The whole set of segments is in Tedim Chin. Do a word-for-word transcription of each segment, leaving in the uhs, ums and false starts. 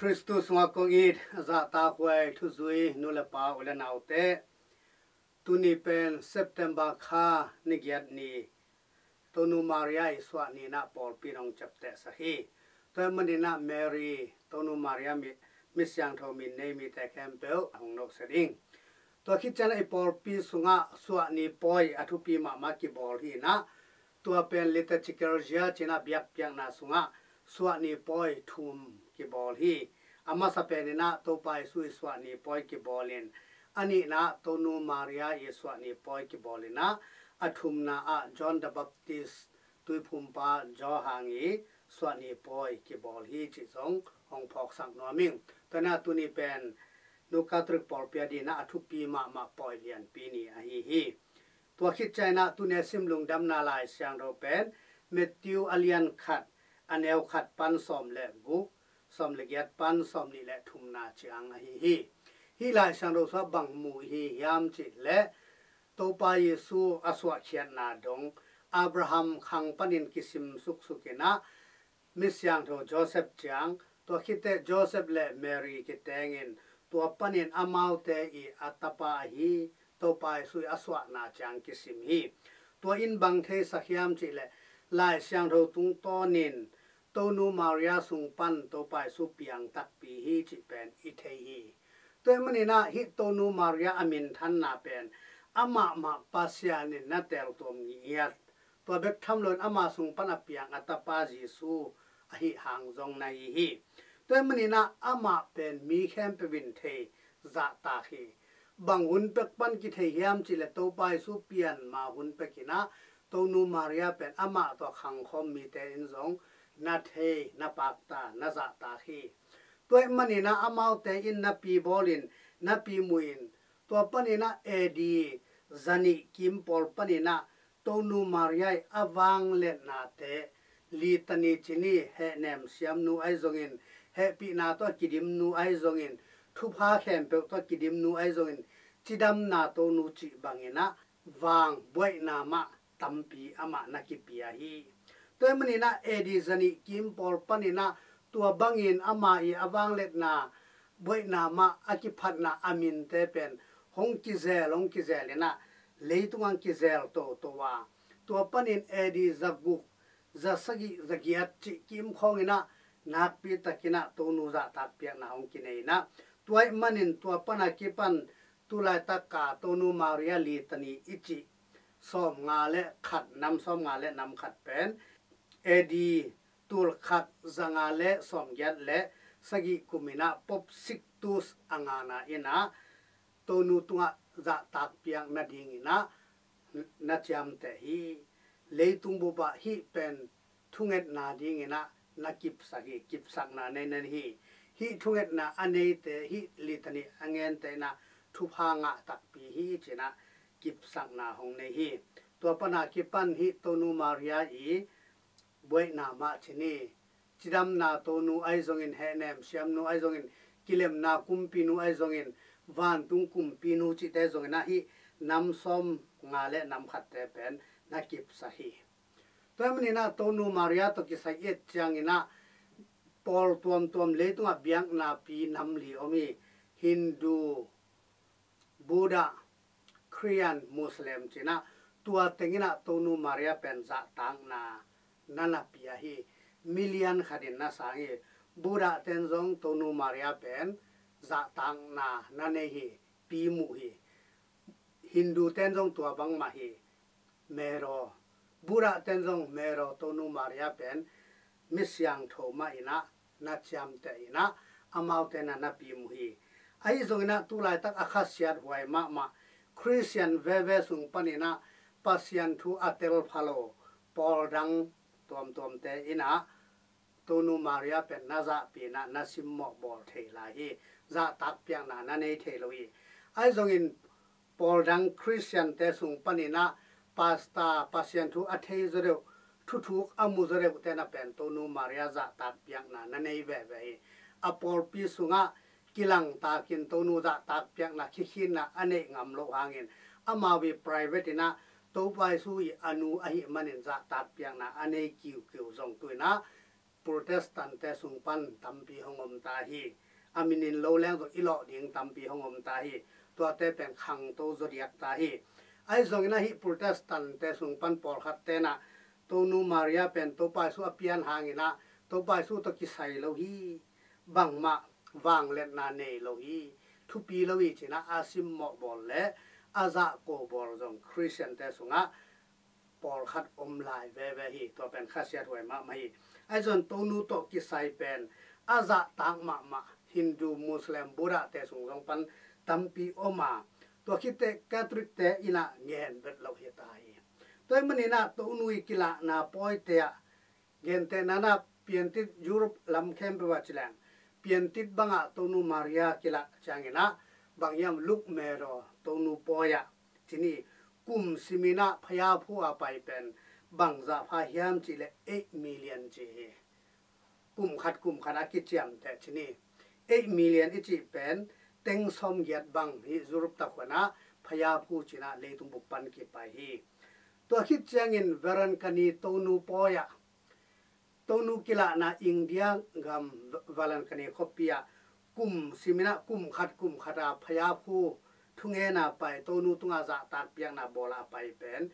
Khristu sungah kong it a zahtakhuai thuzui nu le pa u le naute, tuni pen September kha ni giat ni, Tonu Maria i suah ni-in ah pawlpi in hong ciaptehsak hi. Tua ahih manin ah Mary, Tonu Maria mi, mi siangtho min nei mite khempeuh hong nohsak ing. Tua khit ciangin ah i pawlpi sungah suah ni pawi a thupi mahmah kibawl hi-in ah, tua pen liturgical year ci-in ah biakpiakna sungah suah ni pawi thum kibawl hi. A masa pen in ah Topa Jesu i suah ni pawi kibawl in, a nihna ah Tonu Maria i suah ni pawi kibawl in ah, a thumna ah John the Baptist tuiphumpa Johan i suah ni pawi kibawl hi cih zong hong phawksak nuam ing. Tua ahih manin ah tuni pen Nu Catholic pawlpi adingin ah a thupi mahmah pawi lianpi ni ahi hi. Tua khit ciangin ah tuni a sim lungdamna Lai Siangtho pen Matthew a lian khat, a neu khat pan sawm le guk, sawm le giat pan sawm nih le thumna ciang ahi hi. Hih Lai Siangtho sungah bang mu i hi hiam cih leh, Topa Jesu a suahkhiatna dong, Abraham khang panin kisim suksuk in ah, mi siangtho Joseph ciang, tua khit teh Joseph le Mary kitengin, tua panin amaute i a tapa ahi Topa Jesu i a suahna ciang kisim hi. Tua in bang theisak hiam cih leh, Lai Siangtho tungtawnin Tonu Maria sung pan Topa Jesu piang takpi hi cih pen i thei hi. Tua ahih manin ah hih Tonu Maria a minthanna pen amah mah Pasian in na teltuam ngiat, tua bek tham loin ama sung pan a piang a tapa Jesu ahih hang zong na hi hi. Tua ahih manin ah amah pen mi khempeuh in thei zahtak hi. Bang hun pek pan kithei hiam cih leh Topa Jesu pian ma hun pek in ah Tonu Maria pen amah tawh khangkhawm mite in zong na thei, na pakta, na zahtak hi. Tua ahih manin ah amaute in napi bawlin, napi muhin, tua panin ah A D zanih kim pawl panin ah Tonu Maria i a vangliatnate, Litany ci ni, hehnem siamnu ahi zongin, hehpihna tawh a kidimnu ahi zongin, thupha khempeuh tawh a kidimnu ahi zongin, cidamna tonu cih bangin ah vang buaihna mah tampi amah na kipia hi. Tua ahih manin ah A D zanih kim pawl panin ah tua bangin ama i a vangliatna, buaihna mah a kiphatna a minte pen hong kizel, hong kizel in ah leitung ah kizel toto a, tua panin A D zaguk, zasagih, zagiat cih kim khawng in ah nakpi takin ah Tonu zahtak piakna hong kinei in ah, tua ahih manin tua pan a kipan tu laitak a Tonu Maria Litany i cih sawmnga le khat, nam sawmnga le nam khat pen A D tul khat, zanga le sawmgiat le sagih kum in ah Pope Sixtus a ngana in ah Tonu tungah zahtak piak nadingin ah na ciamteh hi. Leitung bup ah hih pen thungetna dingin ah na kipsak hi, kipsakna nei na hi. Hih thungetna a neite, hih Litany a ngente in ah thupha ngah takpi hi ci-in ah kipsakna hong nei hi. Tua pan a kipan hih Tonu Maria i buaihna mah ci ni, cidamna tonu ahi zongin, hehnem siamnu ahi zongin, kilemna kumpinu ahi zongin, vantung kumpinu cihte zongin ah hih nam sawmnga le nam khatte pen na kipsak hi. Tua ahih manin ah Tonu Maria tawh kisai i et ciangin ah pawl tuamtuam leitungah biaknapi nam li om hi. Hindu, Buddha, Khristian, Muslim ci-in ah tua teng in ah Tonu Maria pen zahtakna na na pia hi. Million khat in na sang hi. Buddha ten zong Tonu Maria pen zahtakna na nei hi, pi muh hi. Hindu ten zong tua bangmah hi. Mero, Buddha ten zong Mero, Tonu Maria pen mi siangtho mah in ah na ciamteh in ah amaute na na pi muh hi. Ahi zongin ah tu laitak a khasiat huai mahmah Khristian veve sung panin ah Pasian thu a telpha lo pawl dang tuamtuamte in ah Tonu Maria pen na zahpi in ah na simmawh bawl thei lai hi. Zahtak piakna na nei thei lo hi. Ahi zongin pawl dang Khristiante sung panin ah pastor, Pasian thu a thei zaw deuh, thuthuk a mu zaw deuhte na pen Tonu Maria zahtak piakna na nei veve hi. A pawlpi sungah kilangtakin Tonu zahtak piakna khikhinna a neih ngam loh hangin amau i private in ah Topa Jesu i a nu ahih manin zahtak piakna a nei kiukiu zong tu in ah Protestant-te sung pan tampi hong om ta hi. A minin lo leng zong i lawh ding tampi hong om ta hi. Tuate pen khangto zaw diak ta hi. Ahi zongin ahi Protestant-te sung pan pawlkhat tenah Tonu Maria pen Topa Jesu a pian hanginah Topa Jesu tawh kisai lo hi. Bangmah vangliatna nei lo hi. Thupi lo hi cinah a simmawh bawl le a zahko bawl zong Khristian-te sungah pawlkhat om lai veve hi. Tua pen khasiat huai mahmah hi. Ahi zong Tonu tawh kisai pen a zahtak mahmah Hindu, Muslim, Buddha-te sung zong pan tampi om a, tua khitteh Catholic-te inah ngen vet loh hi ta hi. Tua ahih maninah Tonu i kilahna pawite ah gentehna-ah piantit Europe lam khempeuh ah ci leng piantit bangah Tonu Maria kilah cianginah bang hiam, Lukmero Tonu pawi ah ci ni. Kum siminah phayaphu a pai pen bangzah pha hiam cihleh eight million ci hi. Kum khat kum khat a kiciamteh ci ni. Eight million i cih pen teng sawmgiat bang hi Europe takhuanah phayaphu cinah leitung bup pan kipai hi. Tua khit ciangin Velankani Tonu pawi ah Tonu kilahna India gam Velankani khuapi ah kum siminah kum khat kum khat a phayaphu thungena pai Tonu tungah zahtak piakna bawla a pai pen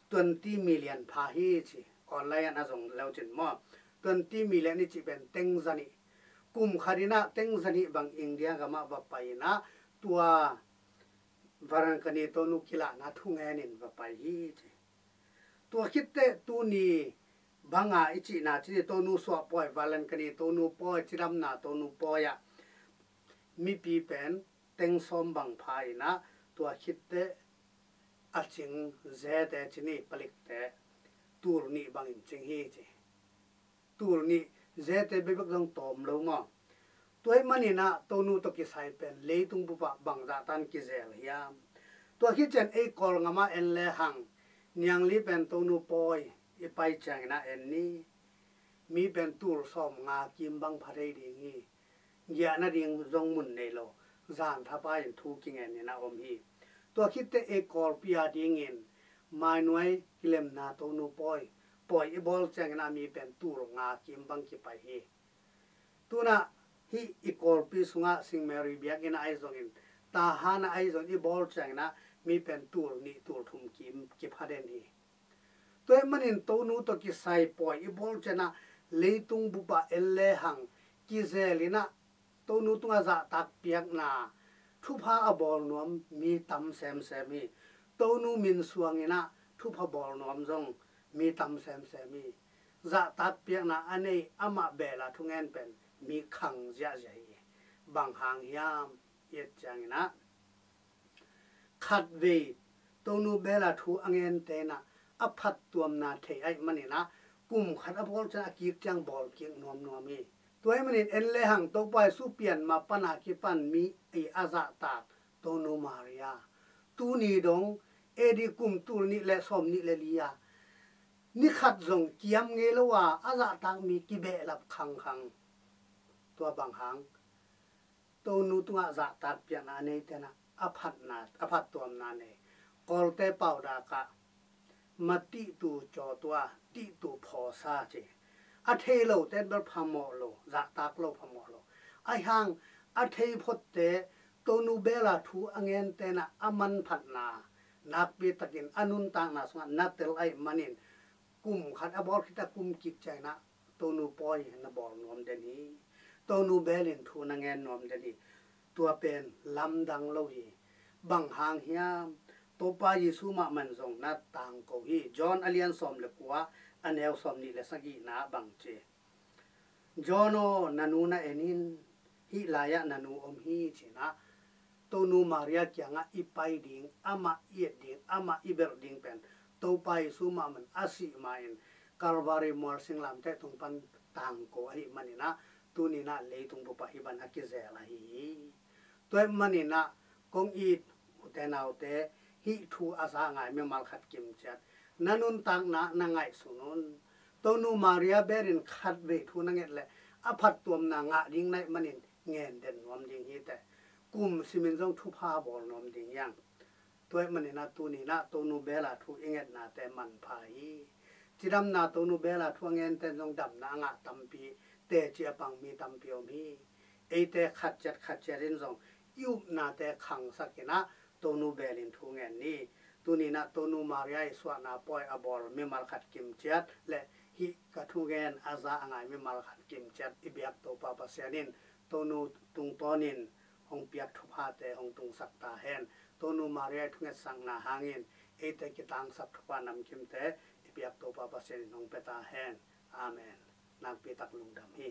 twenty million pha hi ci. Online ah na zong leucin maw, twenty million i cih pen teng zanih, kum khat inah teng zanih bang India gamah va pai inah tua Velankani Tonu kilahna thungenin va pai hi ci. Tua khitteh tuni banga i cihna ci ni, Tonu suah pawi, Velankani Tonu pawi, cidamna Tonu pawi ah mipi pen teng sawm bang pha inah tua khitteh a cing zete ci ni, palikte tul nih bangin cing hi ci. Tul nih zete bekbek zong tawm lo maw? Tua ahih maninah Tonu tawh kisai pen leitung bupah bangzah tan kizel hiam? Tua khit ciang ei Kawl ngamah en lehang niangli pen Tonu pawi i pai cianginah en ni. Mi pen tul sawm nga kim bang pha thei ding hi. Giahna ding zong mun nei lo, zan thapa in thu kingen inah om hi. Tua khitteh ei Kawlpi a dingin mainuai kilemna Tonu pawi, pawi i bawl cianginah mi pen tul nga kim bang kipai hi. Tunah hih i Kawlpi sungah Sing Mary biakinn ah ahi zongin, Tahan ah ahi zongin i bawl cianginah mi pen tul nih tul thum kim kipha den hi. Tua ahih manin Tonu tawh kisai pawi i bawl cianah leitung bupah en lehang kizel inah Tonu tungah zahtak piakna thupha a bawl nuam mi tam semsem hi. Tonu min suanginah thupha bawl nuam zong mi tam semsem hi. Zahtak piakna a nei amah bela thungen pen mi khang ziahziah hi. Bang hang hiam i et cianginah khatvei Tonu bela thu a ngen tenah a phattuamna thei ahih maninah kum khat a bawl ciang a kik ciang bawl kik nuamnuam hi. Tua ahih manin en lehang Topa Jesu pian ma pana kipan mi i a zahtak Tonu Maria tuni dong A D kum tul nih le sawm nih le li a ni khat zong kiam ngei lo a a zahtak mi kibehlap khangkhang. Tua bang hang Tonu tungah zahtak piakna a nei tenah a phatna, a phattuamna nei. Kawlte paudak ah matihtu cawtua tihtu phawsa ci. A thei lo ten bel phamawh lo, zahtak lo phamawh lo. Ahi hang a thei photte Tonu bela thu a ngen tenah a manphatna nakpi takin a nuntakna sungah na tel ahih manin kum khat a bawl khit a kum kik cianginah Tonu pawi na bawl nuam den hi. Tonu belin thu na ngen nuam den hi. Tua pen lamdang lo hi. Bang hang hiam? Topa Jesu mahmah zong na tangko hi. John a lian sawm le kua, a neu sawm nih le sagihna bang ci? John aw, na nu na en in, hih lai-ah na nu om hi cinah Tonu Maria kiangah i pai ding, amah i et ding, amah i belh ding pen Topa Jesu mahmah a sih ma-in Calvary mual singlamteh tung pan tangko ahih maninah tuninah leitung bupah hih ban a kizel ahi hi. Tua ahih maninah kong it ute naute, hih thu a za ngai mimal khat kimciat na nuntakna na ngaihsun un. Tonu Maria belin khatvei thu na nget leh a phattuamna ngah ding na hih manin ngen den nuam ding hi teh. Kum simin zong thupha bawl nuam ding hi hang. Tua ahih maninah tuninah Tonu bela thu i ngetnate manpha hi. Cidamna Tonu bel a thu a ngente in zong damna a ngah tampi, teci a pang mi tampi om hi. Eite khat ciat khat ciat in zong i upnate khangsak in ah Tonu bel in thu ngen ni. Tuni in ah Tonu Maria i suahna pawi a bawl mimal khat kimciat le hih ka thu ngen a za a ngai mimal khat kimciat i biak Topa Pasian in Tonu tungtawn in hong piak thuphate hong tungsak ta hen. Tonu Maria i thungetsakna hangin eite kitangsak thupha namkimte i biak Topa Pasian in hong pia ta hen. Amen. Nakpi tak lungdam hi.